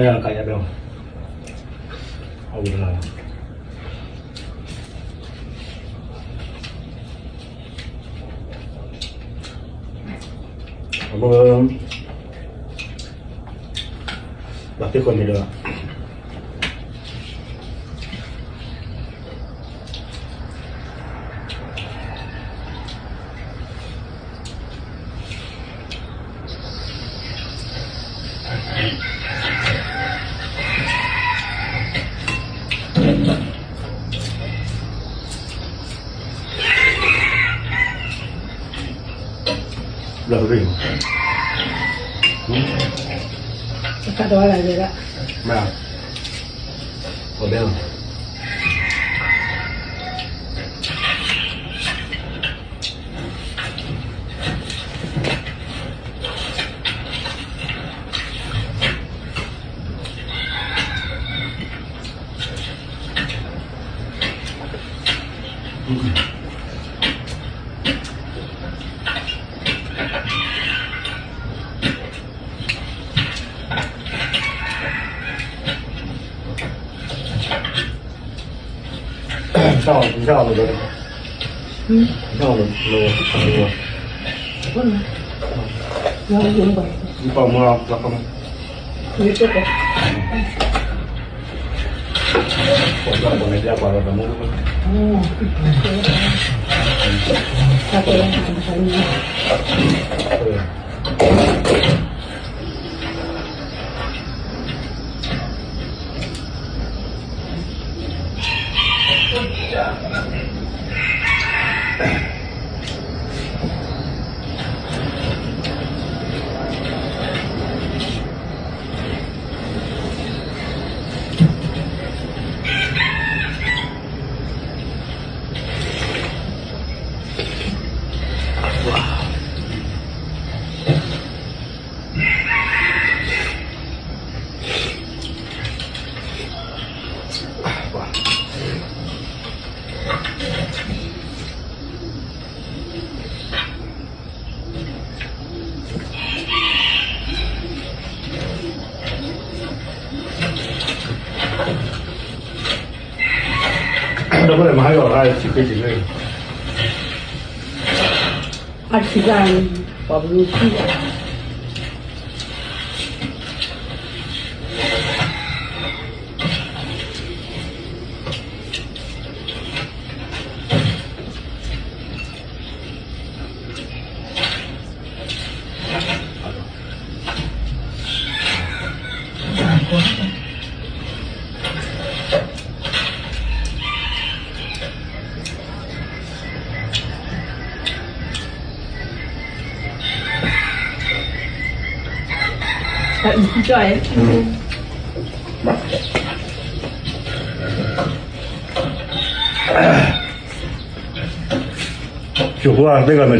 ကယၤဘဲ အဝံၤလီၤ အဘၣ်သ့ၣ်ဃီန့ၣ်ဒီး ဘျီတဘ့ၣ် တခါဒီးလၢယဲဒၣ် မ့ၢ် အဘဲ ဒီပုၢ်ဝဲၢ်မၤဟါယီၤ အဆံးက့ၤန့ၣ် အဆံးက့ၤ ပှၤဘျုးဆံး အိၣ်ဘျုးအိၣ်သးမ့ၢ်ဝံၤမ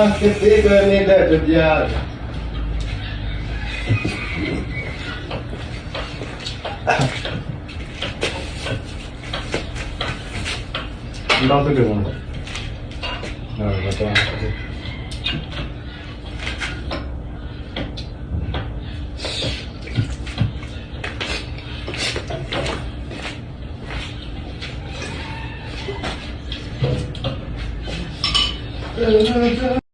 း ကသ့ကန့ၢ်ဒီးတဘျါ ဒီသဒၢမး ကၠီ